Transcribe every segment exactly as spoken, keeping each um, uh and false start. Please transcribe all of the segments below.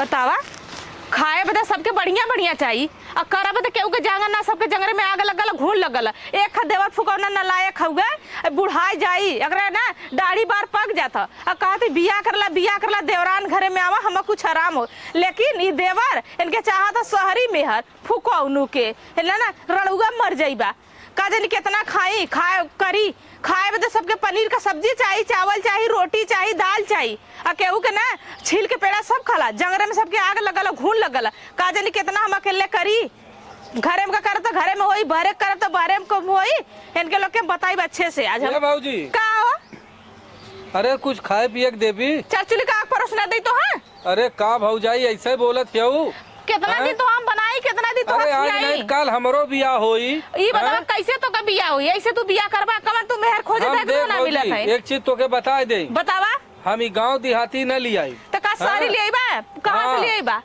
बतावा, खाए बदे सबके बढ़िया बढ़िया चाही, आ करब त केहू के जांगर ना, सबके जंगरे में आग लगल, घून लगल। एक देवर फुकौना नालायक हउए, बुढ़ाई जाई, अगरे ना दाढ़ी बार पक जात ह। आ कहत ही, "बियाह करला, बियाह करला, देवरान घरे में आवा, हमें कुछ आराम हो।" लेकिन ई देवर इनके चाहत ह शहरी मेहर, फुकौनू के, है ना, ना, रड़ुआ मर जाइबा। का जानी केतना खाई, खाए करी, खाए बदे सबके पनीर का सब्जी चाही, चावल चाही, रोटी चाही, दाल चाही। आ केहू के ना, छील के पेड़ा सब खाला, जंगरे में सबके आग लगल, घून लगल। का जानी केतना हम अकेले करी। घरे में का करब त घरे में होई, बहरे करब त बहरे में कम होई। इनके लोग के बताइब अच्छे से आज हम। ए भौजी। का हो? अरे कुछ खाए पिए के देबी? चार चूल्ही का आग परोस ना दई तो, हाँ? अरे का भौजाई ऐसे बोलत हियऊ? केतना हैं? दिन तो हम बनाई, केतना दिन तो अरे हम आज खियाई? नहीं, काल हमरो बियाह होई। ई बतावा, हैं? कैसे तोके बियाह होई? ऐसे तू बियाह करबा, कवन तू मेहर खोजे हम देख देख ना मिलत भौजी, है। एक चीज तोके बताए दे। बतावा। हम ई गांव देहाती न लियाई। त का शहरी हैं? लियाई बा? कहाँ से हाँ। लियाई बा?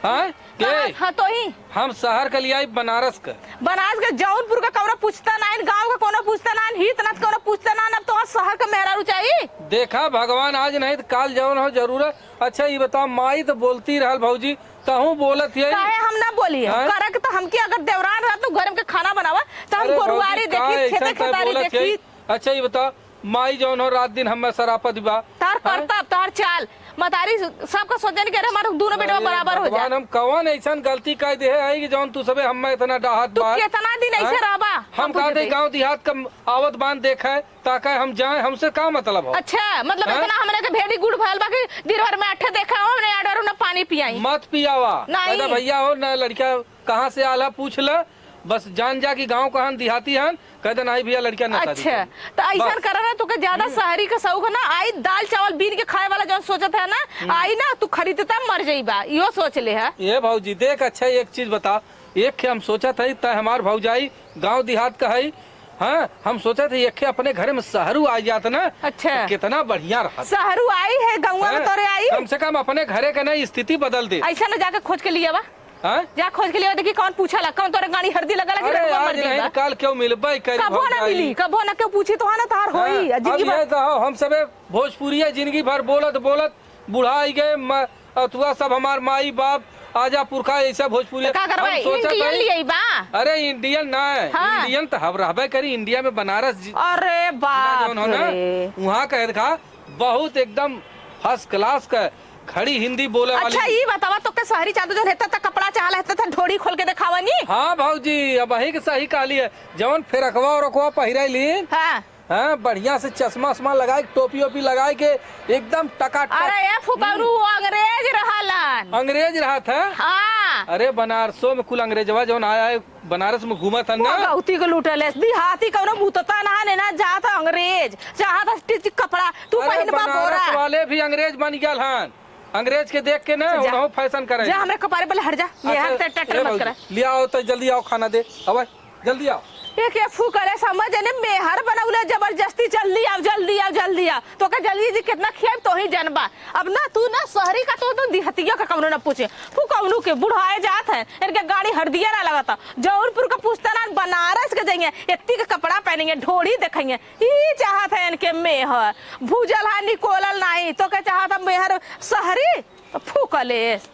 हैं? कहाँ? के? हाँ, तो ही। हम शहर के लियाई बनारस के। बनारस के, जौनपुर का कौनो पूछता नाइन, गाँव का कौनो पूछता नाइन, हित नात कौनो पूछता नाइन, अब तो शहर के मेहरारू चाही। देखा भगवान, आज नहीं त काल जौन हो जरूर है। अच्छा, ई बताओ, माई त बोलती रहल भौजी, तहूँ बोलत हियई। काहे हम ना बोली? हैं? करक त हमके अगर देवरान रहत तो घर में के खाना बनावा, त हम अरे गोरुआरी भौजी, का देखी, ऐसन खेते तय खेतारी बोलत देखी। हियई? अच्छा, ई बताओ, माई जौन हो रात दिन हमें सरापत बा। तोहार हैं? करतब, तोहार चाल, मतारी सबका सोचन के हमारे दोनों बेटवा अरे बराबर हो जा। भगवान, हम कवन ऐसन गलती कर दे है कि जौन तू सबे हमें इतना डाहत तू बात? केतना दिन ऐसे हैं? रहबा? हम हम कहते बुझते। गाँव देहात का आवत बान देखे, ताकि हम जाएं, हमसे का मतलब हो? अच्छा, मतलब हैं? इतना हमरे के भेड़ी गुड़ भयल बा कि दिन भर में अट्ठे देखा हो, हमने आडर ना पानी पियाई। मत पियावा। नहीं। कहता, "भैया हो, ना लड़का कहाँ से आला, पूछ ले।" बस जान जा कि गाँव कहाँ देहाती हन, कह दे, "नहीं भैया, लड़का ना शादी अच्छा, करी।" तो ऐसा बस। करा ना, तोके ज्यादा हम्म। शहरी का शौक है ना, आई दाल चावल बीन के खाए वाला जौन सोचत है ना, हम्म। आई ना, तू खरीदता मर जाइबा, इहो सोच ले है। ए भौजी, देख, अच्छा, एक चीज बता, एक खे हम सोचत हई, तय हमार भौजाई गाँव देहात का हई, हाँ, हम सोचत हई, एक खे अपने घरे में शहरू आ जात ना, अच्छा। तो कितना बढ़िया रहत। शहरू आई है, गौवा में हैं? तोरे आई? कम से कम अपने घरे के ना स्थिति बदल दे। ऐसा ना जाके खोज के लिए बा। हैं? जा खोज के लिए, देखी कौन पूछला, कौन तोरे गाड़ी हरदी लगला कि अरे, रंगवा आज मर नहीं गइल बा? तो काल केहू मिलबे करी कबो ना भौजाई। मिली, कबो ना केहू पूछी तो ना तोहार हाँ, होई, अब जिंदगी ये भर। तो हम सबे भोजपुरिया जिंदगी भर बोलत बोलत बुढ़ाई गए, म-, अथुआ सब हमार माई बाप आजा पुरखा ऐसा भोजपुरिया। तो का करबे? हम सोचत इंडियन हई लिए बा। अरे इंडियन ना है, हाँ। इंडियन तो हम रहबे करी, इंडिया में बनारस जि-, अरे जिला बाप जौन हो ना, रे। वहाँ का देखा बहुत एकदम फर्स्ट क्लास का खड़ी हिंदी बोले वाली। अच्छा, ई बतावा, तोके शहरी चादर जौन हेता त कपड़ा चाहल हेता त ढोड़ी खोल के देखावा नी? हाँ भौजी, अब वही के सही कहली है, जौन फेरकवा ओरकवा पहिराई लीन, हाँ। हाँ, बढ़िया से चश्मा उश्मा लगाए के, टोपी ओपी लगाए के, एकदम टकाटक। अरे ए फुकौनू, हम्म। वो अंग्रेज रहलन। अंग्रेज रहत है? हाँ। अरे बनारसो में कुल अंग्रेजवा जौन आया है, बनारस में घूमत हन वो ना? गौती को लूटल है। देहाती कौनो मुतता ना है, ना जात है अंग्रेज, चाहत है टिच कपड़ा, तू अरे पहिनबा बनारस बोरा। वाले भी अंग्रेज बन गया हन। अंग्रेज के देख के ना, जा। उनहु फैशन करे। जा, हमरे कपारे पर हट जा। मेहर अच्छा, से टटर ए मत भौजी, करा। ले आओ तो जल्दी आओ, खाना दे। अब जल्दी आओ। एक ये फुकरे समझ ने मेहर बनौले जबरदस्ती, "जल्दी आओ, जल्दी आओ, जल्दी आओ।" तोके जल्दी जी कितना खियाब तो ही जनबा। अब ना तू ना शहरी का तो, तो दिहतिया का कौनो ना पूछे। फुकौनू के बुढ़ाए जात है, इनके गाड़ी हरदिया ना लगता। जौनपुर का पूछता ना, बनारस के जाइए, इतनी के कपड़ा पहनेंगे, ढोड़ी देखेंगे। ई चाहत है इनके मेहर। भूजल है, निकोलल नाही, तोके चाहत है मेहर शहरी। फूकलेस।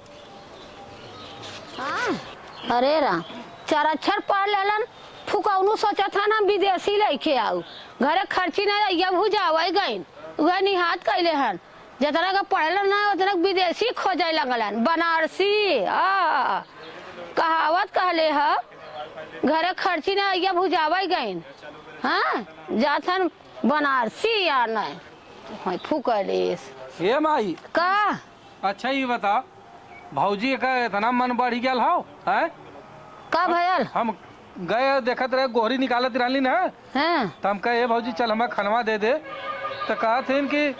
हाँ, अरे राम, चार अक्षर पढ़ लेलन, फुकौनू सोचत हन हम विदेशी लइके आऊ, घरे खर्ची ना अइया भुजावइ गइन, उहे निहात कइले हन, जतना के पढ़लन ना ओतना के विदेशी खोजइ लगलन, बनारसी। आ, कहावत कहले ह, घरे खर्ची ना अइया भुजावइ गइन, हाँ, जात हन बनारसी आनइ, हाँ, फुकलेस। ए माई। का? अच्छा, ई बता, भौजी का इतना मन बढ़ि गयल हौ, हैं? का भयल? हम गए देखत रहे, गोहरी निकालत रहली न, हाँ। त हम कहे, "ए भौजी, चल, हमें खनवा दे दे।" त कहत हन कि,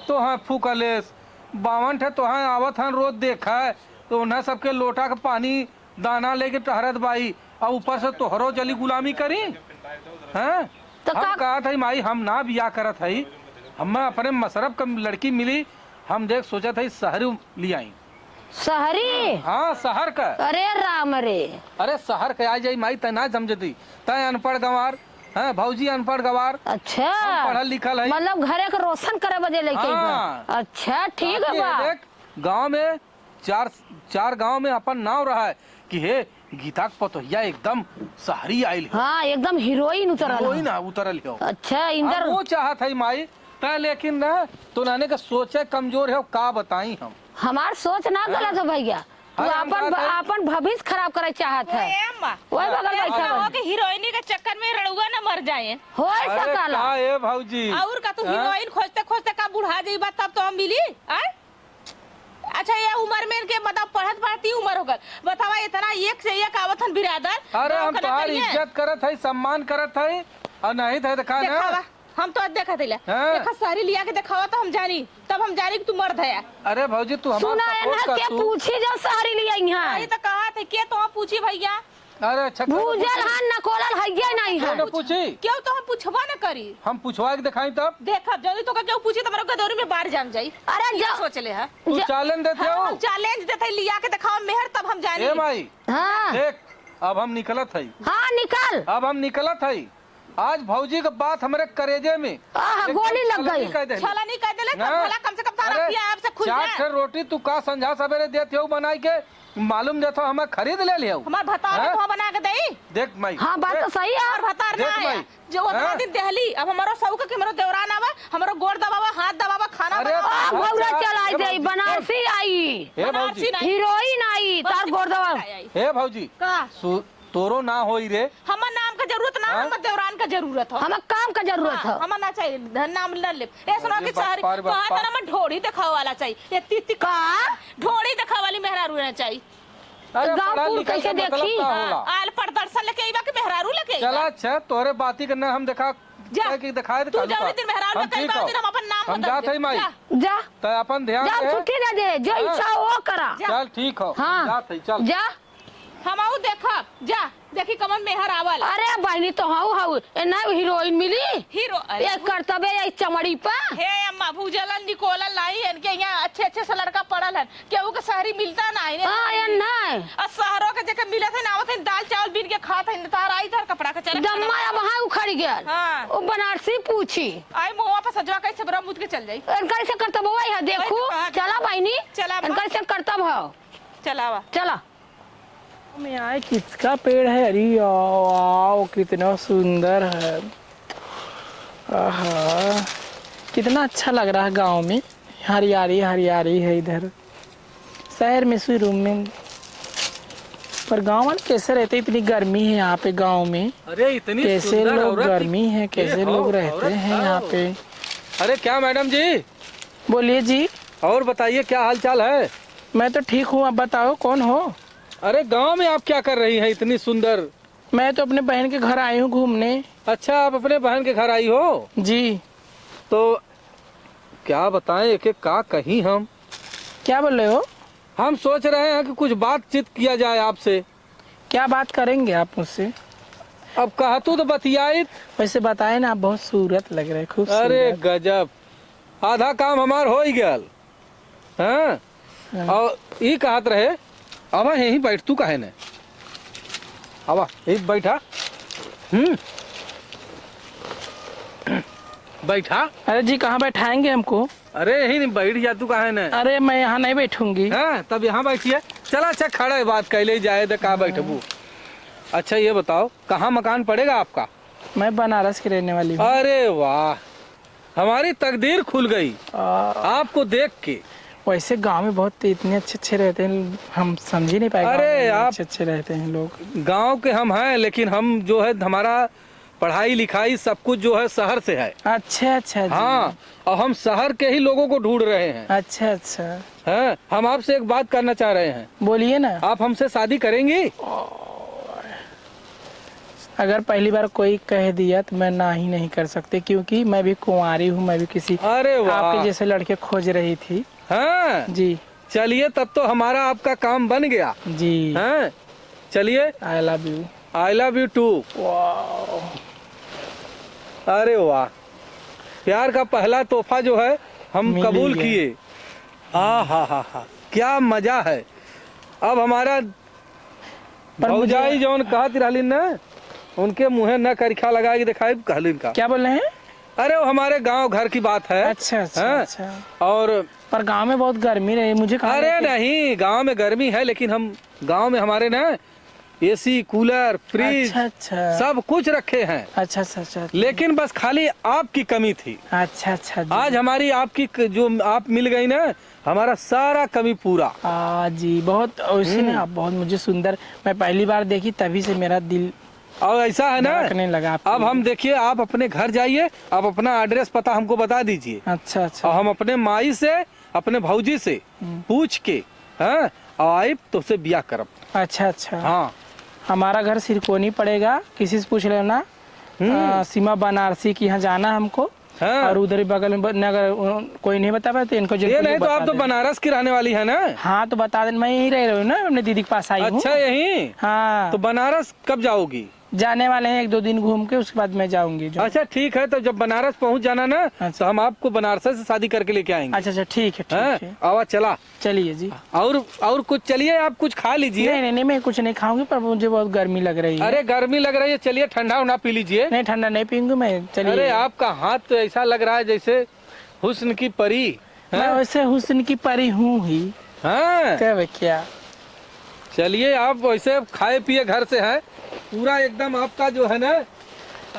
"तोहें फूकलेस, बावन ठे तोहें आवत हन, रोज देखा है, तो उन्हें सबके लोटा के पानी दाना लेके टहरत बाई, अब ऊपर से तोहरो चली गुलामी करी?" हैं? तो हम का कहत हई, "माई, हम ना बियाह करत हई, हमें अपने मशरफ क लड़की मिली, हम देख सोचत हई शहर लियाई।" शहरी? हाँ, शहर क। अरे राम रे। अरे शहर क आ जाई माई, तै ना समझती, तै अनपढ़ गंवार, हैं, भौजी अनपढ़ गंवार। अच्छा। हम पढ़ल लिखल हई। मतलब घरे के रोशन करे बदे लेके आई बा। हाँ। अच्छा, ठीक ताकि बा। देख, गाँव में चार, चार गांव में अपन नाव रहा है कि हे, गीता के पतोहिया एकदम शहरी आइल हो। हाँ, एकदम हीरोइन उतरल हो। हीरोइन है, उतरल हो। अच्छा, इंदर। हम वो चाहत है माई, तै लेकिन ना, तो नाने के सोचे कमजोर है, का बताई हम। हमार सोच ना हाँ। गलत है भैया, तू अरे, हम आपन, कहत है आपन भविष्य खराब करे चाहत है। ए अम्मा, ओए बगल ए बैठा सुना है। हो कि हीरोइनी के चक्कर में रड़ुआ न मर जाए। होए अरे सकला। का ए भौजी? और का तू हाँ? हीरोइन खोजते खोजते का बुढ़ा जइबा तब तो हम मिली? आय? अच्छा, ये उम्र में इनके, मतलब, पढ़त पढ़त ही उम्र हो गल। बतावा, इतना एक से एक आवत हन बिरादर, अरे, गाँव हम का ना तोहार करिए। इज्जत करत हई, सम्मान करत हई, और नहीं थे देखा ना। देखावा, हम तो देखत हईला। हाँ। देखा, साड़ी लिया के देखावा तो हम जानी, तब हम जानी कि तू मर्द है। अरे भौजी, तू हमार सुना है support ना, कर के तू। पूछी जो साड़ी लिया यहाँ। अरे तो कहा थे, के तो पूछी भैया? अरे अच्छा, करो, भूजल पूछी। हन, नकोलल हइये नहीं क्यों हन। ना पूछी? क्यों तो हम पूछबा न करी। हम पूछवा के देखाई तब। देखब, जल्दी तो का क्यों पूछी, तुम्हारे गदौरी में बाढ़ जाम जाई। अरे ये जा-, सोच ले है। तू जा-, challenge देते हाँ, हो? हम challenge देते हैं, लिया के दिखाओ मेहर, तब हम जानी। ए माई, हाँ। देख, अब हम निकलत हई। हाँ, निकल। अब हम निकलत हई। आज भौजी के बात हमरे करेजे में आह, एकदम गोली लग छलनी गई। कह देली। छलनी कह देले, तब हाँ? भला कम से कम तारा अरे, पिया आपसे खुल चार जाए। ठे रोटी तू का संझा सवेरे देत हो बनाई के, मालूम देत हो हमें खरीद ले लियो। हमार भतार हाँ? तो बना के देई। देख माई, हाँ, बात देख, तो सही है। हमार भतार ना देख आया। माई, जो उतना हाँ? दिन देहली, अब हमारो सौक के हमारो देवरान आवा, हमारो गोड़ दबावा, हाथ दबावा, खाना अरे, बनावा। आ, भौरा अच्छा, चला ए जाई, भौजी, बनारसी आई। ए बनारसी भौजी। नहीं। हीरोइन आई, तार बनारसी गोड़ दबावा। आई, आई। ए भौजी, का? सु-, तोरो ना होई रे। हमर नाम का जरूरत ना, हाँ? हमर देवरान का जरूरत हो। हमर काम का जरूरत हाँ, हो। हमर ना चाहिए, धन नाम न ले। ए, सुनो अरे कि बाप सारी, रे बाप। कहा था ना, हमर ढोड़ी दिखावे वाला चाहिए। ये ती, ती का? ढोड़ी दिखावे वाली मेहरारू ना चाहिए। अरे गाँव पढ़ा कुल लिखा कैसे से मतलब देखी? का होला? हाँ, आल प्रदर्शन लेके आईबा कि मेहरारू लेके आईबा? चला अच्छा, तोरे बाती के ना हम देखा, जा। कह के दिखाए दे तू कालू जौने का। दिन मेहरारू हम लेके ठीक आईबा, हो। दिन हम अपन नाम हम बदल जात दे। है माई। जा। जा। तै अपन ध्यान जा, दे। छुट्टी दे दे, जो हाँ। इच्छा हो करा। जा। चल ठीक हो, हाँ। जात है, चल। जा। हमहू देखब, जा, देखी कमन मेहर आवल। अरे बहिनी, तो हऊ हऊ, ए ना हीरोइन मिली? हीरो, अरे ये वो करतबे, ये चमड़ी पा। हे अम्मा, भूजलन निकोलल नाही, इनके यहाँ अच्छे अच्छे से लड़का पड़ल हन, केहू के शहरी मिलता ना है, हाँ, ये ना। और शहरों के जेके मिलत है ना, आवत है दाल चावल बीन के खात है, तार आई तार कपड़ा के चरक दम्मा अब हाँ उखड़ गया। हाँ। वो बनारसी पूछी। आई मुहवा पर सजवा कैसे बरा मुद के चल जाई। इनकर से करतब वही है, देखू, वही तो कहा चला बहिनी, चला अम्मा। इनकर से करतब है। चलावा। चला। में आए, किसका पेड़ है? अरे वाओ, कितना सुंदर है। आहा, कितना अच्छा लग रहा है गाँव में। हरियाली, हरियाली है इधर। शहर में शुरू में, पर गाँव वाले कैसे रहते? इतनी गर्मी है यहाँ पे गाँव में। अरे, इतनी कैसे सुंदर लोग, औरत, गर्मी है, ये कैसे हो, लोग रहते औरत हैं हो। यहाँ पे? अरे, क्या मैडम जी? बोलिए जी। और बताइए, क्या हाल चाल है? मैं तो ठीक हूँ, आप बताओ, कौन हो? अरे, गांव में आप क्या कर रही हैं इतनी सुंदर? मैं तो अपने बहन के घर आई हूँ घूमने। अच्छा, आप अपने बहन के घर आई हो? जी। तो क्या बताएं, एक एक का कहीं हम। क्या बोल रहे हो? हम सोच रहे हैं कि कुछ बातचीत किया जाए आपसे। क्या बात करेंगे आप मुझसे? अब कहतू तो बतियाइत। वैसे बताए ना, आप बहुत सूरत लग रहे, खूबसूरत। अरे गजब, आधा काम हमार हो ही गयल। हाँ? हाँ। और ई कहत रहे, अब यहीं बैठ, तू काहे न? आवा, यहीं बैठा। हम्म। बैठा। अरे जी, कहाँ बैठाएंगे हमको? अरे, यहीं नहीं बैठ जा, तू काहे न? अरे, मैं यहाँ नहीं बैठूंगी। हाँ, तब यहाँ बैठिए। चला, अच्छा, खड़ा है, बात कैले जाए तो का बैठबू। अच्छा, ये बताओ, कहाँ मकान पड़ेगा आपका? मैं बनारस की रहने वाली हूँ। अरे वाह, हमारी तकदीर खुल गई आ, आपको देख के। वैसे गांव में बहुत इतने अच्छे अच्छे रहते हैं, हम समझ ही नहीं पाए, गाँव अरे में आप अच्छे अच्छे रहते हैं लोग। गांव के हम हैं, लेकिन हम जो है, हमारा पढ़ाई लिखाई सब कुछ जो है शहर से है। अच्छा, अच्छा जी। हाँ, और हम शहर के ही लोगों को ढूंढ रहे हैं। अच्छा, अच्छा। हैं, हम आपसे एक बात करना चाह रहे हैं। बोलिए ना। आप हमसे शादी करेंगी? अगर पहली बार कोई कह दिया तो मैं ना ही नहीं कर सकती, क्योंकि मैं भी कुंवारी हूँ, मैं भी किसी अरे वाह। आपके जैसे लड़के खोज रही थी। हाँ। जी। चलिए, तब तो हमारा आपका काम बन गया। जी। हैं? चलिए। I love you। I love you too। वाह। अरे वाह, प्यार का पहला तोहफा जो है, हम मिल कबूल गया। किए। आ हा हा हा, क्या मजा है। अब हमारा पर मुझे भौजाई जौन कहत रहलिन ना, उनके मुँहे न करिखा लगा के देखाइब, कहलिन का? क्या बोल रहे हैं? अरे, वो हमारे गांव घर की बात है। अच्छा, अच्छा, हैं? अच्छा। और पर गांव में बहुत गर्मी रही, मुझे कहाँ अरे लेके नहीं, गांव में गर्मी है, लेकिन हम गांव में हमारे ना एसी, कूलर, फ्रिज, अच्छा, अच्छा। सब कुछ रखे हैं। अच्छा, अच्छा, अच्छा। लेकिन बस खाली आपकी कमी थी। अच्छा, अच्छा जी। आज हमारी आपकी क-, जो आप मिल गई ना, हमारा सारा कमी पूरा। हाँ जी, बहुत वैसे ना हम्म। आप बहुत मुझे सुंदर, मैं पहली बार देखी तभी से मेरा दिल और ऐसा है ना, धड़कने लगा आपके अब लिए। हम देखिए, आप अपने घर जाइए, आप अपना एड्रेस पता हमको बता दीजिए। अच्छा, अच्छा। और हम अपने माई से, अपने भौजी से हम्म। पूछ के, हाँ, और आइब तोसे बियाह करब। अच्छा, अच्छा। हाँ। हमारा घर सिरकोनी पड़ेगा, किसी से पूछ लेना। हम्म। आ, सीमा बनारसी के यहाँ जाना हमको। हाँ। और उधर ही बगल में ब-, न अगर उन-, कोई नहीं बता पाए तो इनको जो ये नहीं तो आप तो बनारस की रहने वाली है ना? हाँ, तो बता दें, मैं यहीं रह रही हूँ ना, अपने दीदी के पास आई हूँ। अच्छा, यहीं? हाँ। तो बनारस कब जाओगी? जाने वाले हैं, एक दो दिन घूम के उसके बाद मैं जाऊंगी जो। अच्छा, ठीक है, तो जब बनारस पहुंच जाना ना, अच्छा। तो हम आपको बनारस से शादी करके लेके आएंगे। अच्छा, अच्छा, ठीक है, ठीक हाँ? है। आवा, चला। चलिए जी। और, और कुछ चलिए, आप कुछ खा लीजिए। नहीं, नहीं, नहीं, मैं कुछ नहीं खाऊंगी, पर मुझे बहुत गर्मी लग रही है। अरे, गर्मी लग रही है, चलिए ठंडा उंडा पी लीजिए। नहीं, ठंडा नहीं पीऊंगी मैं, चलिए। अरे, आपका हाथ तो ऐसा लग रहा है जैसे हुस्न की परी, मैं हैं? वैसे हुस्न की परी हूँ ही। हाँ। तब क्या? चलिए, आप वैसे खाए पिए घर से हैं, पूरा एकदम आपका जो है ना,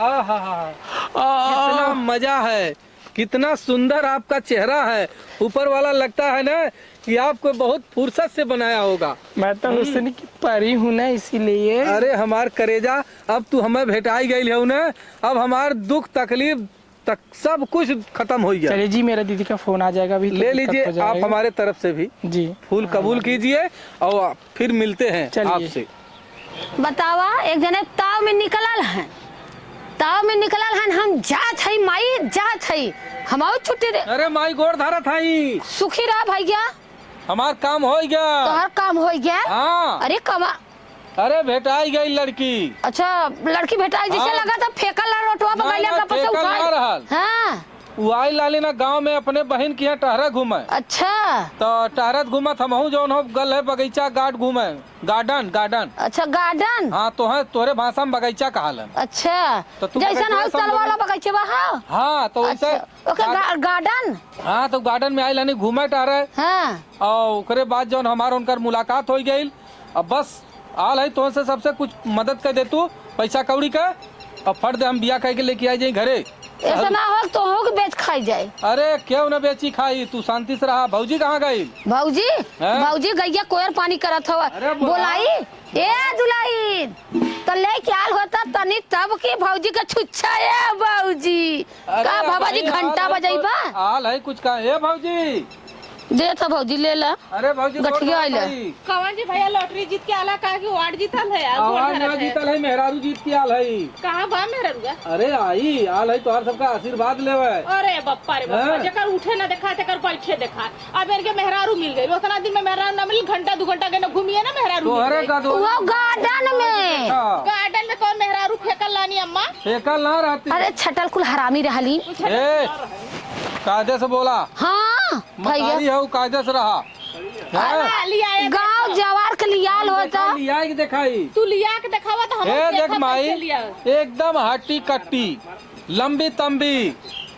आहा, आ। कितना मजा है। कितना सुंदर आपका चेहरा है, ऊपर वाला लगता है ना कि आपको बहुत फुर्सत से बनाया होगा। मैं तो हम्म। हुस्न की परी हूँ ना, इसीलिए। अरे हमार करेजा, अब तू हमें भेटाई गई हो ना, अब हमार दुख तकलीफ तक सब कुछ खत्म हो गया। चलिए जी, मेरा दीदी का फोन आ जाएगा अभी, तो ले दिक्कत लीजिए हो आप जाएगा। हमारे तरफ से भी जी। फूल हाँ, कबूल हाँ। कीजिए और फिर मिलते हैं चलिए। आपसे। बतावा, एक जने ताव में निकलल हैं, ताव में निकलल हैं, हम जात हई माई, जात हई, हम आउ छुट्टी दे। अरे माई, गोड़ धरत हई। सुखी रह भैया। हमार काम होइ गया। तोहर काम होइ गया? हाँ। अरे कमा अरे भेटाई गई लड़की। अच्छा, लड़की भेटाई, जिसे हाँ। लगा था फेंकल रहा रोटवा पर, ना, गइले ना, का पत्ता फेंकल उठाए। ना रहल। हाँ। उ आई लाली ना गाँव में अपने बहिन के यहाँ टहरे घूमे। अच्छा। तो टहरत घूमत हमहू जौन हो गल है बगीचा गार्ड घूमे, गार्डन, गार्डन। अच्छा, गार्डन? हाँ, तो है, तोरे भाषा में बगीचा कहालन। अच्छा। तो तू जैसन बगीचा हो समझ चलवाला में बगीचा बा, हाँ? हाँ, तो वैसे अच्छा, ओके, गार्ड- गा-, गार्डन? हाँ, तो गार्डन में आइल हनी घूमे टहरे। हाँ। और ओकरे बाद जौन हमार उनकर मुलाकात होइ गइल, अब बस आल है तोहसे सबसे कुछ मदद कर दे तू, पैसा कौड़ी का, और फट दे हम बिया कह के लेके आ जाई घरे। ऐसा ना हो तोहू के बेच खाई जाए। अरे क्यों ना बेची खाई, तू शांति से रहा। भौजी कहाँ गई? भौजी? हैं? भौजी गइया कोयर पानी करत हवा। अरे बोला। बोलाई? ए दुलाइन, तो लेके आल होता तनी तब की भौजी के छुच्छा ए भौजी। अरे का बाबा जी भाई, घंटा आल है बजाई कुछ, बा? आल है कुछ का? ए भौजी। दे तो भौजी ले ला। अरे भौजी, गठिया गोड़ आइला। भाई। कवन जी भैया लॉटरी जीत के आला का कि अवार्ड जीतल है यार, अवार्ड गोड़ ना धरत है। जीतल है, मेहरारू जीत के आल है। कहाँ बा मेहरारुआ? अरे आई, आल है तोहार सबका आशीर्वाद लेवे। अरे बप्पा रे बप्पा, हैं? जेकर उठे ना देखा, तेकर बैठे देखा। अब इनके मेहरारू मिल गई, उतना दिन में मेहरारू ना मिली, घंटा दो घंटा के ना घूमिए ना मेहरारू मिल तोहरे गई। का दो वो गार्डन में। हाँ। गार्डन में कौन मेहरारू फेंकल लानी अम्मा? फेंकल ना रहती। अरे छटल कुल हरामी रहली। कुछ ए, कायदे से बोला। हाँ, भैया। मतारी है, वो कायदे से रहा। अरे, हैं? लिया, ये गाँव देखो। जवार के लियाल हम होता। देखा, लिया के देखाई। तू लिया के देखावा तो हम ए, देखा देख माई, कैसे लिया। एकदम हट्टी कट्टी, लंबी तंबी,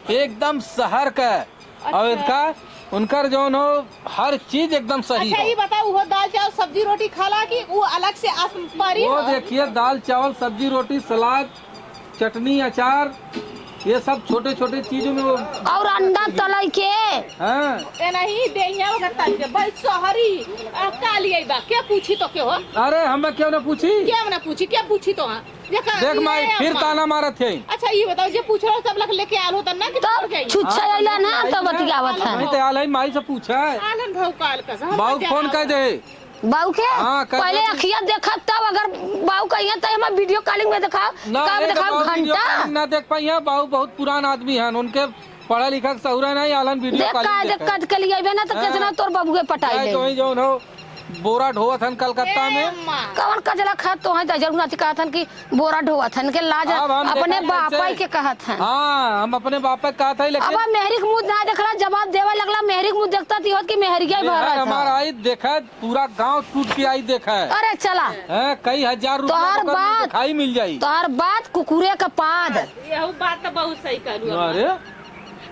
एकदम शहर का। अच्छा। और इनका, उनकर जौन हो, हर चीज एकदम सही अच्छा, हो। ये बताओ, वो दाल चावल सब्जी रोटी खाला कि वो अलग से आस-, परी वो हो? देखिए, दाल चावल सब्जी रोटी सलाद चटनी, अचार, ये सब छोटे-छोटे चीजों में वो और अंडा तलई के। हाँ। ए नहीं, देहिया ओकर तल के, भाई शहरी, आ, का लिए बा? के पूछी तो के हो? अरे, हमें क्यों ना पूछी? के ना पूछी, के पूछी तो हाँ? ये का, देख ये माई, ये फिर अम्मा। ताना मारत है। अच्छा, ये बताओ, जे पूछ रहा हो, सब लग लेके आल होता ना कि तब छोड़ के आई? छुच्छा हाँ, अइला ना, लेके आई तब ना। बतियावत है। वहीं तो आल है, माई से पूछा है। आलन भाऊ काल का, हम बाऊ क्या फोन आल कर है? दे। बाऊ के? हाँ, कर पहले दे। अखिया देखब तब, अगर बाऊ कहिए तो हमें वीडियो कॉलिंग में दिखाओ, ना, कब ये तो दिखाओ? बाऊ वीडियो घंटा? कॉलिंग ना देख पाई है, बाऊ बहुत पुरान आदमी है, उनके पढ़ा लिखा के सहूरा नहीं, आलन वीडियो देख कॉलिंग का देखे। दिक्कत के लिए अइबे ना तो हाँ। कितना तोर बबुए पटाई जाए ले। तो वही जौन हो, बोरा ढोवत हन कलकत्ता में। कवन कजला खात तो हैं, दजर गुनाती कहत हन कि बोरा ढोवत हन, के लाज अब हम अपने देखा बापा कैसे। के कहत हन। हाँ, हम अपने बापा के कहत हई, लेकिन अब मेहरी के मुँह ना देखला, जवाब देवे लगला, मेहरी के मुँह देखता ती होत कि मेहरिया ही भरत हमार है। आई देखा, पूरा गांव टूट के आई देखा। अरे चला। हैं, कई हजार रुपया तोहार ओकर मुँह बात, दिखाई मिल जाई। तोहार बात कुकुरे का पाद। यहू बात तो बहुत सही कहलू अम्मा। अरे।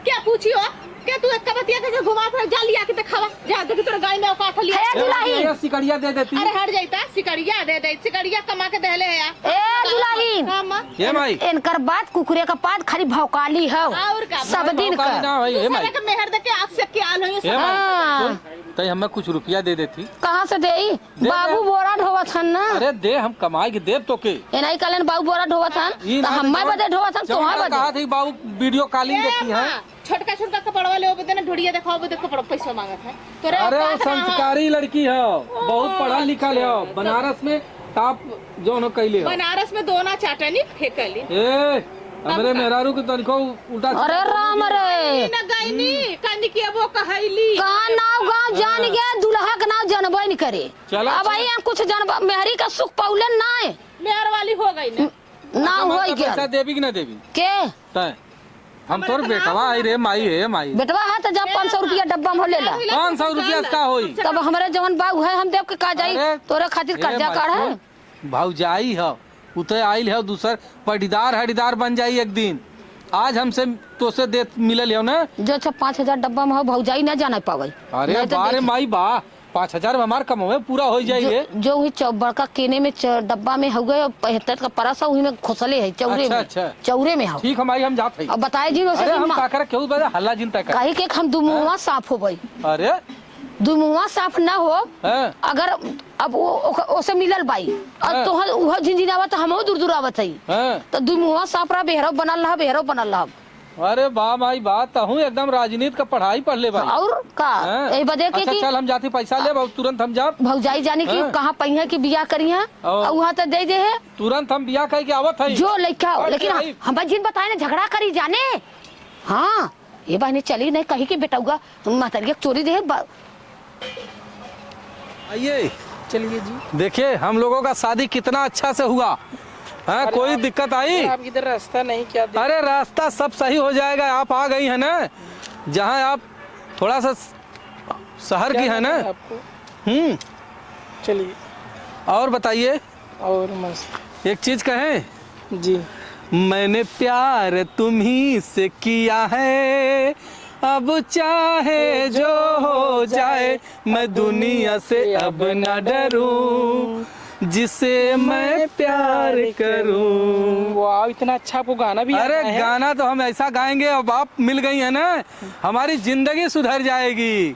क्या पूछी हो? क्या तू एक बतिया के घुमा फिर जा लिया के दिखावा। जा, देखी तोरे गाय में औकात है लिया। हे ए, दुलाही। ये सिकड़िया दे देती। अरे हट जाइता, सिकड़िया दे दे, सिकड़िया कमा के देले है यार। ए दुलाही। हाँ, माँ। ये माई। इनकर बात कुकुरे का पाद खाली भौकाली हो। और का? सब दिन भौकाली का। ना भाई, ए दूसरे माई। के मेहर देके आँख से क्या हाल होई, ए सब माई, हाँ। सुन, तई हमें कुछ रुपया दे देती। कहाँ से देई? दे बाबू दे। बोरा ढोवत हन ना। अरे दे, हम कमाई के देब तोके। ए नहीं कहलन बाबू बोरा ढोवत हन, ई तो ना हम्मे दे, बदे ढोवत हन, जौन तोहा ना बदे। कहा थी बाबू वीडियो कॉलिंग ए देखी है। माँ, छोटका छोटका कपड़वा ले, ओबे देना ढुड़िया देखाओ, ओबे देख कपड़ा पैसा मांगत है। तोरे अरे वो औकात ना हो। संस्कारी लड़की है, बहुत पढ़ल लिखल है, अच्छा, तो बनारस में टॉप जौन हो कैले हो। बनारस में दोना चाटनी फेंकली। ए, हमरे का? मेहरारू के तनिको उल्टा अरे सीधा राम रे। ना गईनी, कनी के वो कहैली। का नाव गाँव जान हाँ। गया, दुल्हा के नाव जानबे नहीं करे। चला, अब चला। आई हम कुछ जानबा, मेहरी का सुख पौले नाय। मेहर वाली हो गई ना। ना अच्छा, होई मतलब गया। पैसा देबी कि ना देबी? के? तय। हम तोर बेटवा है रे माई, हे माई। बेटवा है तो जब पाँच सौ रुपया डब्बा में हो लेला। पाँच सौ रुपया से का होई? तब हमरे जवन बाऊ है, हम देव के का जाई, अरे, तोरे खातिर ए कर्जा माई, काढ़े। सुन, भौजाई है, उ तो आइल है, दूसर पटीदार हटीदार बन जाई एक दिन। आज हमसे तोसे देत मिलल है ना। जो अच्छा पाँच हजार डब्बा में हो, भौजाई ना जाना पावे। अरे नहीं तो बारे देखी। माई बा, पाँच हजार में हमार कमवे पूरा हो जाई जो, रे। जो वही चौ-, बड़का केने में च-, डब्बा में हो गए, हेतत का परस है, वही में खोसले है, चौरे अच्छा, में। अच्छा। चौरे में हो। ठीक है माई, हम जात हई। अब बताए जी, वैसे अरे कि हम मा-, का करे, केहू बदे हल्ला जिन तय कर। काहे के हम दुमुहवा हाँ। साफ हो भाई। अरे। दुमुहवा साफ ना हो। हाँ। अगर अब वो, ओक-, ओसे मिलल बाई। अब हाँ। तोहर उहो झिनझिनावत, हमहू दूर दूर आवत हई। हाँ। तो दुमुहवा साफ रहा, बेहरो बनल रहा, बेहरो बनल रहा। अरे बा माई बा, तहूँ एकदम राजनीति का पढ़ाई पढ़ ले बाई। और का? हैं? यही बदे के अच्छा, कि चल, हम जाती पैसा लेब, अब तुरंत हम जाब। भौजाई जानी कि हैं? कहाँ पइहें कि बियाह करिहें, और और वहाँ तो दे दे है। तुरंत हम बियाह करके आवत हई। जो लइका हो, और लेकिन के भाई? हम जिन बताए ना, झगड़ा करी जाने। हाँ, ये बहनी चली नहीं कही कि बेटौआ महतरिया के चोरी दे बा-, आइए। चलिए जी। देखिए, हम लोगों का शादी कितना अच्छा से हुआ। हाँ, अरे कोई आप, दिक्कत आई? अरे आप इधर रास्ता नहीं, क्या दिक्कत? अरे, रास्ता सब सही हो जाएगा। आप आ गई है ना, जहाँ आप थोड़ा सा शहर क्या की है ना। लगा आपको? हम्म। चलिए। और बताइए। और मस्त। एक चीज कहें? जी। मैंने प्यार तुम्ही से किया है, अब चाहे जो हो जाए, मैं दुनिया से अब ना डरूं, जिसे मैं प्यार करूं। वाह, इतना अच्छा आपको गाना भी अरे, आता है। गाना तो हम ऐसा गाएंगे, अब आप मिल गई है ना, हमारी जिंदगी सुधर जाएगी।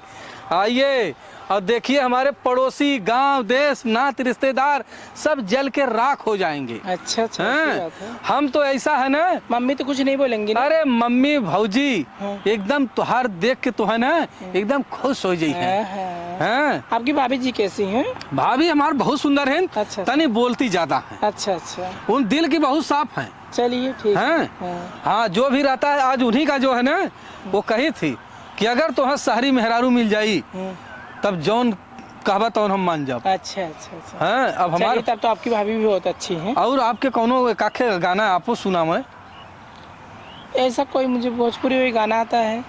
आइए, और देखिए, हमारे पड़ोसी, गांव, देश, नात, रिश्तेदार सब जल के राख हो जाएंगे। अच्छा, अच्छा, हैं? ऐसी बात है। हम तो ऐसा है ना। मम्मी तो कुछ नहीं बोलेंगी ना? अरे, मम्मी, भौजी, हाँ। एकदम तुहार देख के तो है ना, हम्म। एकदम खुश हो जाई है। हाँ, हाँ। हैं? आपकी भाभी जी कैसी हैं? भाभी हमार बहुत सुंदर हैं, अच्छा, अच्छा। तनी बोलती ज्यादा हैं। अच्छा, अच्छा। उन दिल की बहुत साफ हैं। चलिए, ठीक है। हैं? हाँ। हाँ, जो भी रहता है, आज उन्हीं का जो है ना, वो कही थी, कि अगर तोहर शहरी मेहरारू मिल जाई, हम्म। तब जौन कहबा तौन हम मान जाब। अच्छा, अच्छा, अच्छा। हाँ, अब हमार चलिए, तब तो आपकी भाभी भी बहुत अच्छी हैं। और आपके कौनो एकाखे गाना आपो सुनावे? ऐसा कोई मुझे भोजपुरी में गाना आता है?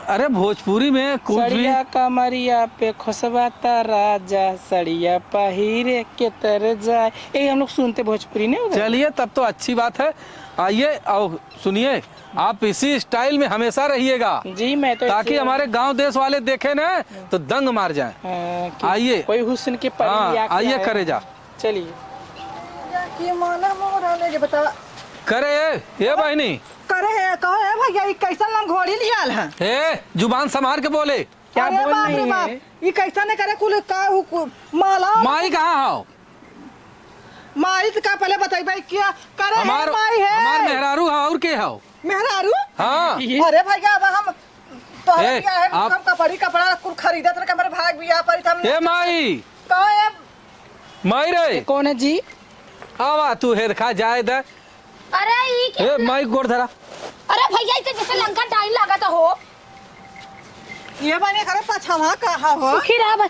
अरे, भोजपुरी में कुछ भी। सड़िया कमरिया पे खोसवाता राजा, सड़िया पहिरे के तर जाए। यही हम लोग सुनते भोजपुरी, नहीं उधर? चलिए, तब तो अच्छी बात है। आइए, आओ, सुनिए। आप इसी style में हमेशा रहिएगा, जी, मैं तो ताकि ऐसे हमारे गांव देश वाले देखें ना, तो दंग मार जाएं। हाँ, कि आइए। कोई हुस्न के परी हाँ, या क्या आइए है? करे जा। चलिए। कि मन मोरा ले जे बता। करे, ए बहिनी। करे, कहो, ए भैया, ई कैसन लमघोड़ी लियाल है? ए, जुबान संभार के बोले। क्या अरे बोल बाप रही रे बाप, है? ई कैसन करे कुल का हु-, कु-, माला? माई कहाँ हो? माई तो का पहले बतइबे क्या? करे है हमार, माई है। हमार मेहरारू है, और के हो? मेहरारू? हाँ। ये अरे भैया, अब हम तोहरे ए, बियाह है, आप हम कपड़ी कपड़ा कुल खरीदत रहे, हमरे भाई के बियाह पर हम ए माई। कहो ए माई रे। ये कौन है जी? आवा तू हेर खा जाए दे। अरे ई क्या ए माई गोड़ धरा। अरे भैया, ई तो जैसे लंका डाइन लागत हो। ये बने करे पछवा कहा हो? सुखी रहा भाई।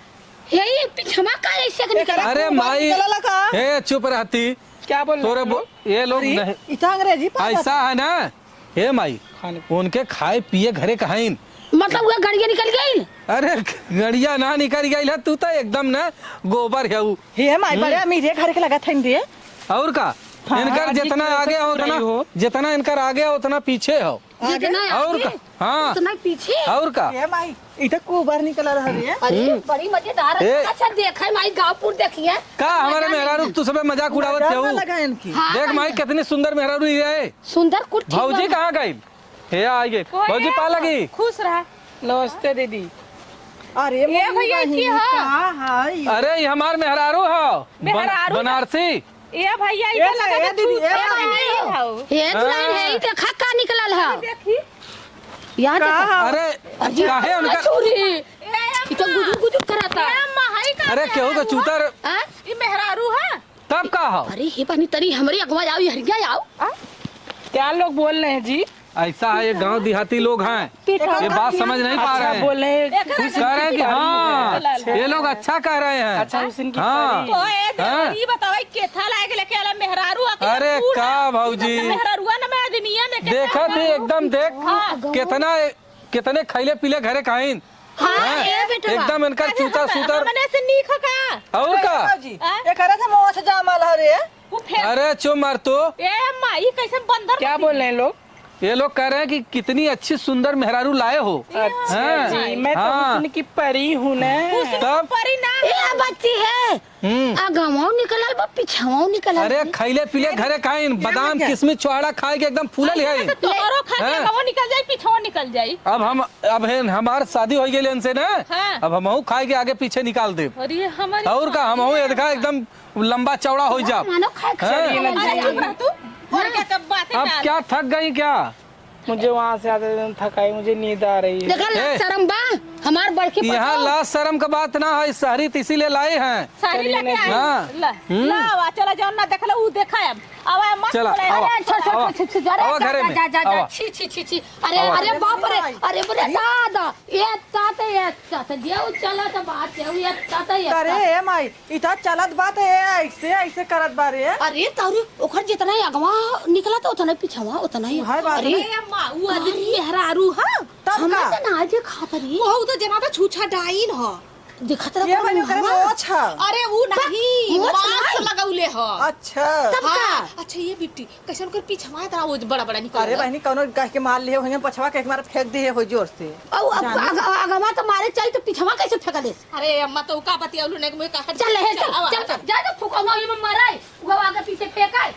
हे, ये पिछवा का ऐसे के निकला? अरे माई, निकला का? हे चुप रहती। क्या बोल रहे तोरे हो? बो-, ये लोग अरे, नहीं। इतना अंग्रेजी पढ़ा ऐसा था। है ना, हे माई, खाने उनके खाए पिए घरे कहाइन। मतलब वो गड़िया निकल गई? अरे गड़िया ना निकल गई है, तू तो एकदम ना गोबर है ऊ। हे माई, हम्म। बड़े अमीर है, घर के लगत है रे। और का? हाँ, इनकर आज जितना इतना आगे हो, उतना, हो। जितना इनकर आगे हो, उतना पीछे हो। आगे? जितना और आगे, का? हाँ। उतना पीछे। और का? ए माई, ई त गोबर निकल रहा रे। अरे, हम्म। बड़ी मजेदार है। ए। अच्छा, देखे माई, गाँव पूर देखिए। का हमारे मजा मेहरारू नहीं। तू सबे मजाक उड़ावत मजाक हो? ना लगा इनकी। हाँ, देख माई, हाँ। कितनी सुंदर मेहरारू ये है। सुंदर कुछ ठीक भौजी बा। कहाँ गई? हे आ गई। कोई भौजी है? पा लगी। खुश रहा। नमस्ते दीदी। अरे ये मम्मी भैया बहिनी, की हो? का हाय? अरे, ये हमार मेहरारू हो। बन-, मेहरारू? बनारसी। ए भैया, ए इधर ए, लगा ए के दीदी, छूट ए के भाई। नहीं हौ। ए दुल्हन है, हाँ। ई देखा का निकलल है। देखी। यार का देखा। हौ? अरे, अरे, काहे उनका छुरी। ए, ई तो गुजुर गुजुर कराता। ए, माई का अरे, केहू का मेहरारू चूतर। है? हाँ? ई मेहरारू है? तब का हौ? अरे, हे बहिनी, तनी हमरे अगवा आओ, ये हरिया आओ। आ? क्या लोग बोल रहे हैं जी? ऐसा है, ये गाँव देहाती लोग हैं, ये बात समझ नहीं पा अच्छा, रहे हैं। बोले, कह रहे हैं कि हाँ, अच्छा। ये लोग अच्छा कह रहे हैं। अच्छा, हुस्न की हाँ। परी। तो ए दे, हाँ। ई बताओ, ई केथा लायक लेके आला मेहरारू आके अरे पूरा का भौजी? मेहरारुआ ना मैं दुनिया में केथा देखा थी, लायक। एकदम देख, हाँ। कितना, कितने खैले पीले घरे खाइन। हाँ, हैं? ए बेटवा। एकदम इनकर अच्छा, चूता हम, सूतर। हमने से नीक हो का? और का? भौजी, हाँ? एकरा से मोछ जामल हरे। वो फेर अरे चुप मार तू। ए अम्मा, ई कैसे बंदर क्या होती बोल रहे हैं लोग? ये लोग कह रहे हैं कि कितनी अच्छी सुंदर मेहरारू लाए हो। अच्छा हैं? जी, मैं तो हाँ। हुस्न की परी हूँ ना। हुस्न की तब? परी ना। ये बच्ची है। हम्म। आ गंवाऊ निकलल बा, पिछवाऊ निकलल अरे बा। खैले पीले घरे खाइन, ये बादाम, क्या? किशमिश, छोहाड़ा खाए के एकदम फूलल है। तो तोहरो खा के हैं? गंवाऊ निकल जाई, पिछवाऊ निकल जाई। अब हम, अब है हमार शादी हो गई इनसे ना, हाँ। अब हमहू खाए के आगे पीछे निकाल देब। अरे हमारी और का, हमहू एदका एकदम लंबा चौड़ा हो जाब। मानो खाए हैं? चलिए ना, अरे चुप रह तू। और क्या, तब बातें अब ना। क्या थक गई क्या? मुझे वहाँ से आते दिन थकाई, मुझे नींद आ रही है। देखा, लाज ए, शरम बा? हमार बड़की यहाँ पतोह। लाज शरम का बात ना है, शहरी तो इसीलिए लाए हैं। शहरी चलिए लेके ना। आए। हाँ। ला, हम्म। लावा, चला जाओ ना, देख लो, वो देखा है। अब आए, मत चला, बोले। आवा, अरे, छोड़, छोड़, आवा। छोड़, छोड़, छोड़, अरे, आवा जा, घरे जा, में, जा, जा, आवा। छी, छी, छी, छी। अरे, आवा। अरे, बाप रे, अरे, बोले, दादा, ये तात, ये तात, जे उ चला तो बात है, ये तात, ये अरे, तात। ए माई, ई त चलत बात है, ऐसे, ऐसे करत बा रे। अरे, तारू, ओकर जितना ही अगवा निकला त उतना ही पिछवा, उतना ही। हाय बात अरे, है। अरे अम्मा, उ आदमी मेहरारू ह। तब समझ का? ना जे खात रही। वो तो जना त छूछा डाइन ह। देखत रह ये कौन भाई ओकरे मुहवा? मोछ ह। अरे, उ बा-, नहीं, मोछ मास्क नहीं। लगौले ह। अच्छा। तब हाँ। का? अच्छा, ये बिट्टी, कैसे उनकर पिछवा इतना वो बड़ा बड़ा निकल अरे गया? बहनी, कौनो कह के मार लिए होइहैं, पछवा के एक मार फेंक दिए हो जोर से। औ अब जाने। अग-, अगवा तो मारे चाहिए तो पिछवा कैसे फेंक देस? अरे अम्मा, तो का बतियाउलू नहीं, मुझे कहा चल, हे, चल, आवा, चल, चल। जा तो फुकौना ये में मराए, वो आगे पीछे फेंकाए।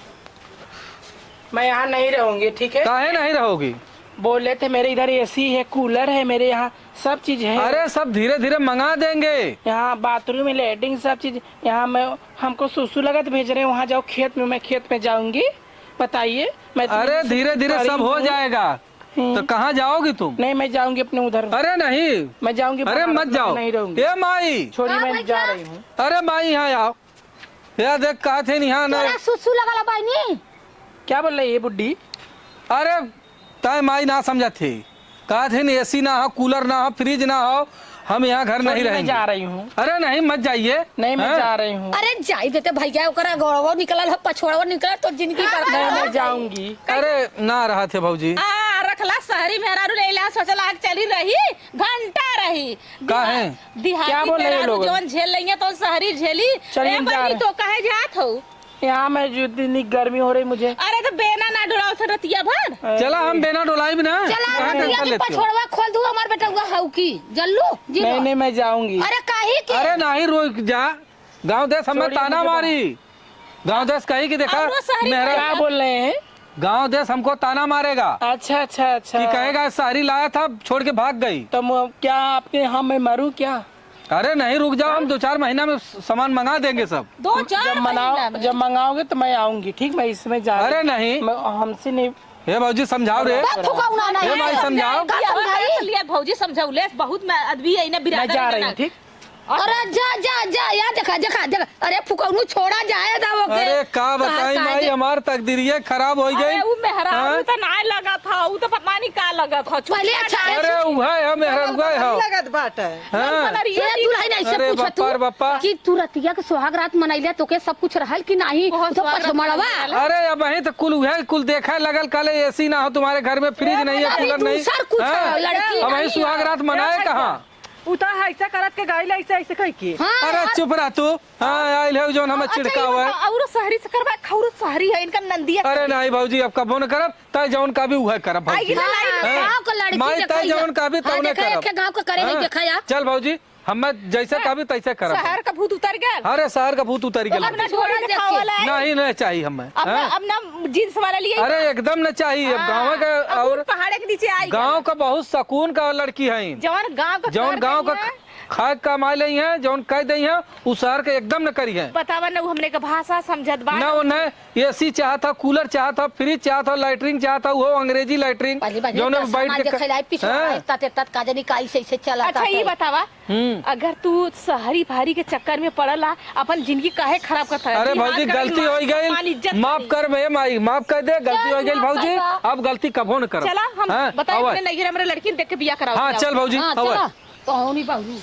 मैं यहाँ नहीं रहूंगी, ठीक है? काहे नहीं रहोगी? बोले थे मेरे इधर एसी है, कूलर है, मेरे यहाँ सब चीज है। अरे, सब धीरे धीरे मंगा देंगे। यहाँ बाथरूम है, लेटरिन, सब चीज। यहाँ मैं, हमको सुसु लगा तो भेज रहे हैं, वहाँ जाओ खेत में, मैं खेत में जाऊंगी। बताइए, मैं इतनी अरे, धीरे धीरे परी सब हो हूँ। जाएगा। हम्म। तो कहाँ जाओगी तुम? नहीं, मैं जाऊंगी अपने उधर। अरे नहीं। मैं जाऊंगी अरे बाहर, मत मैं जाओ। नहीं रहूंगी। ए माई। छोड़िए, हाँ, मैं जा भैया। रही हूँ। अरे माई, यहाँ आओ। या देख, कहत है यहाँ ना। तोरा सुसु लगल बा नी? क्या बोल रही है बुड्ढी? अरे, तय माई ना समझत है। कहत है एसी ना हो, कूलर ना हो, फ्रिज ना हो, हम यहाँ घर नहीं रहेंगे। छोड़िए, मैं जा रही हूँ। अरे नहीं, मत जाइए। नहीं, मैं हैं? जा रही हूँ। अरे जाई देते भैया, ओकरा गोड़वा निकलल है, पछोड़वा निकलल, तो जिंदगी बर्बाद नहीं, हो मैं जाई। जाऊंगी। अरे ना रहत है भौजी। आ, रखला शहरी मेहरारू ले ला, सोचला कि चली रही, घंटा रही। काहे? देहा-, देहाती क्या बोल रहे हैं मेहरारू लोग? जवन झेल रही है, तो शहरी झेली। चलिए, ए हम जा बहिनी, रहे हैं। तो काहे जात हो? यहाँ मैं जो इतनी गर्मी हो रही मुझे। अरे, तो बेना ना डोलाओ थे रतिया भर। अरे। चला, हम बेना डोलाइब ना। चला, काहे रतिया tension के लेती हो? पछोड़वा खोल दू, हमार बेटउआ हउ की। जल्लू, जी नहीं, लो। नहीं, मैं जाऊंगी। अरे, काहे के? अरे, नहीं, रुक जा। गाँव देश हमें छोड़िए ताना मुझे मारी। गाँव देश कही कि देखा, और वो शहरी मेहरा क्या बोल रहे हैं? गाँव देश हमको ताना मारेगा। अच्छा, अच्छा, अच्छा। कि कहेगा, "शहरी लाया था, छोड़ के भाग गई।" तो मु-, क्या आपके यहाँ मैं मरूँ क्या? अरे नहीं, रुक जाओ, हम दो चार महीना में स-, सामान मंगा देंगे सब। दो चार जब मनाओ-, महीना में? जब मंगाओगे तो मैं आऊंगी, ठीक? मैं इसमें जा अरे रही हूँ। नहीं। मैं, हमसे नहीं। हे भौजी, समझाओ रे। बस फुकाऊ ना, ना, हे भाई, ना, समझाओ। का समझाई? लिया भौजी, समझाऊ ले, बहुत मैं अदबी है, इन्हें मैं बिरादर जा है रही ना। हूँ, ठीक? अरे जा, जा, जा, या देखा, देखा, देखा। अरे फुकौनू, छोड़ा जाए दा ओके। अरे का बताई माई, हमार तकदीरिये खराब होइ गई। अरे उ मेहरारू त नाय लगत ह, उ त पता नहीं का लगत ह। पहले अच्छा अरे उहे ह मेहरारू, उहे ह। लगत बाटे। हाँ। अरे दुल्हन ऐसे पूछत तू कि तू रतिया के सुहाग रात मनैले, तोके सब कुछ रहल कि नाही? तो पछमड़वा। अरे अबहीं त कुल उहे कुल देखे लगल, कहले एसी ना हो तुम्हारे घर में, फ्रिज नहीं है, कूलर नहीं। दूसर कुछ हाँ? लड़की अबहीं सुहाग रात मनाए कहाँ? उ त ऐसा करत के गइल, ऐसे, ऐसे कह के। हाँ। अरे चुप रह तू। हाँ, आइल है जौन हमें चिढ़कावे। अउर शहरी से करबा, खौरो शहरी है, इनका नंदिया अरे नहीं भौजी, अब कबो न करब, तै जौन कहबी उहे करब भौजी। हाँ। गाँव का लड़की माई, तै जौन कहबी तौने करब। गाँव का करे नहीं देखा या। चल भौजी, हमें जैसे कहबी तैसे करब। शहर का भूत उतर गया। अरे शहर का भूत उतर गया। अपना छोड़ी देखावल है। नहीं, नहीं चाहिए हमें। अब ना, अब ना जींस वाला लिए। अरे एकदम न चाहिए, अब गाँव का अब और पहाड़े के नीचे आई गाँव का बहुत सुकून का लड़की है। जौन गाँव का जौन गाँव का खाए कमाए लई हैं, जौन कह दई हैं, उ शहर के एकदम न करी हैं। बतावा न, उ हमने के भाषा समझत बा ना, उन्हें एसी चाहत ह, कूलर चाहत ह, फ्रिज चाहत ह, लैट्रिन चाहत ह, उहो अंग्रेजी लैट्रिन, जौन में बैठ के खिलाई पिछवाड़ा हाँ? तते तत का जनी का ऐसे ऐसे चला अच्छा, ई बतावा, हम्म। अगर तू शहरी भारी के चक्कर में पड़ला, अपन जिंदगी काहे खराब करता है? अरे भौजी, गलती होइ गई, माफ कर बे माई, माफ कर दे, गलती होइ गई भौजी, अब गलती कबो न करब। चला, हम हाँ, बताए अपने नैहर हमरे लड़की देख के बियाह कराओ। हाँ, चल भौजी, हाँ, चला। तो होनी बाबू।